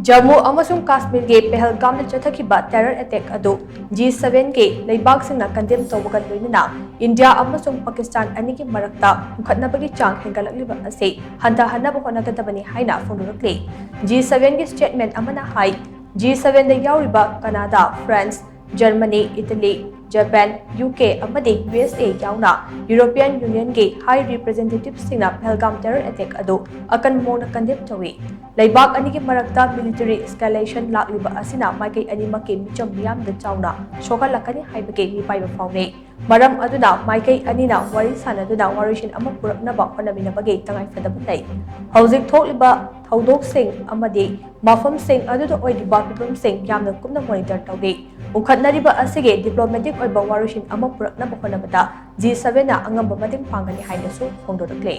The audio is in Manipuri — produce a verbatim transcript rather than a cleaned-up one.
ꯖꯝꯃꯨ ꯑꯃꯁꯨꯡ ꯀꯥꯁꯃꯤꯔꯒꯤ ꯄꯦꯍꯜꯒꯥꯝꯗ ꯆꯠꯊꯈꯤꯕ terror attack ꯑꯗꯨ G seven ꯒꯤ ꯂꯩꯕꯥꯛꯁꯤꯡꯅ condemn ꯇꯧꯕꯒ ꯂꯣꯏꯅꯅ ꯏꯟꯗꯤꯌꯥ ꯑꯃꯁꯨꯡ ꯄꯥꯀꯤꯁꯇꯥꯟ ꯑꯅꯤꯒꯤ ꯃꯔꯛꯇ ꯍꯨꯝꯈꯠꯅꯕꯒꯤ ꯆꯥꯡ ꯍꯦꯟꯒꯠꯂꯛꯂꯤꯕ ꯑꯁꯤ ꯍꯟꯊꯍꯟꯅꯕ ꯍꯣꯠꯅꯒꯗꯕꯅꯤ ꯍꯥꯏꯅ ꯐꯣꯡꯗꯣꯔꯛꯂꯤ꯫ G seven ꯒꯤ statement ꯑꯃꯅ ꯍꯥꯏ, G seven ꯗ ꯌꯥꯎꯔꯤꯕ Canada, France, Germany, Italy, Japan, U K ꯑꯃꯗꯤ U S A ꯌꯥꯎꯅ European Union ꯒꯤ High Representative ꯁꯤꯡꯅ ꯄꯍꯜꯒꯥꯝ terror attack ꯑꯗꯨ ꯑꯀꯟꯕ ꯃꯑꯣꯡꯗ condemn ꯇꯧꯏ꯫ ꯂꯩꯕꯥꯛ ꯑꯅꯤꯒꯤ ꯃꯔꯛꯇ military escalation ꯂꯥꯛꯂꯤꯕ ꯑꯁꯤꯅ ꯃꯥꯏꯀꯩ ꯑꯅꯤꯃꯛꯀꯤ ꯃꯤꯆꯝ ꯃꯤꯌꯥꯝꯗ ꯆꯥꯎꯅ ꯁꯣꯛꯍꯜꯂꯛꯀꯅꯤ ꯍꯥꯏꯕꯒꯤ ꯃꯤꯄꯥꯏꯕ ꯐꯥꯎꯅꯩ꯫ ꯃꯔꯝ ꯑꯗꯨꯅ ꯃꯥꯏꯀꯩ ꯑꯅꯤꯅ ꯋꯥꯔꯤ ꯁꯥꯅꯗꯨꯅ ꯋꯥꯔꯣꯏꯁꯤꯟ ꯑꯃ ꯄꯨꯔꯛꯅꯕ ꯍꯣꯠꯅꯃꯤꯟꯅꯕꯒꯤ ꯇꯉꯥꯏꯐꯗꯕ ꯂꯩ꯫ ꯍꯧꯖꯤꯛ ꯊꯣꯛꯂꯤꯕ ꯊꯧꯗꯣꯛꯁꯤꯡ ꯑꯃꯗꯤ ꯃꯐꯝꯁꯤꯡ ꯑꯗꯨꯗ ꯑꯣꯏꯔꯤꯕ ꯐꯤꯕꯝꯁꯤꯡ ꯌꯥꯝꯅ ꯀꯨꯞꯅ monitor ꯇꯧꯔꯤ꯫ ꯎꯪꯈꯠꯅꯔꯤꯕ ꯑꯁꯤꯒꯤ diplomatic ꯑꯣꯏꯕ ꯋꯥꯔꯣꯏꯁꯤꯟ ꯑꯃ ꯄꯨꯔꯛꯅꯕ ꯍꯣꯠꯅꯕꯗ G seven ꯅ ꯑꯉꯝꯕ ꯃꯇꯦꯡ ꯄꯥꯡꯒꯅꯤ ꯍꯥꯏꯅꯁꯨ ꯐꯣꯡꯗꯣꯔꯛꯂꯤ꯫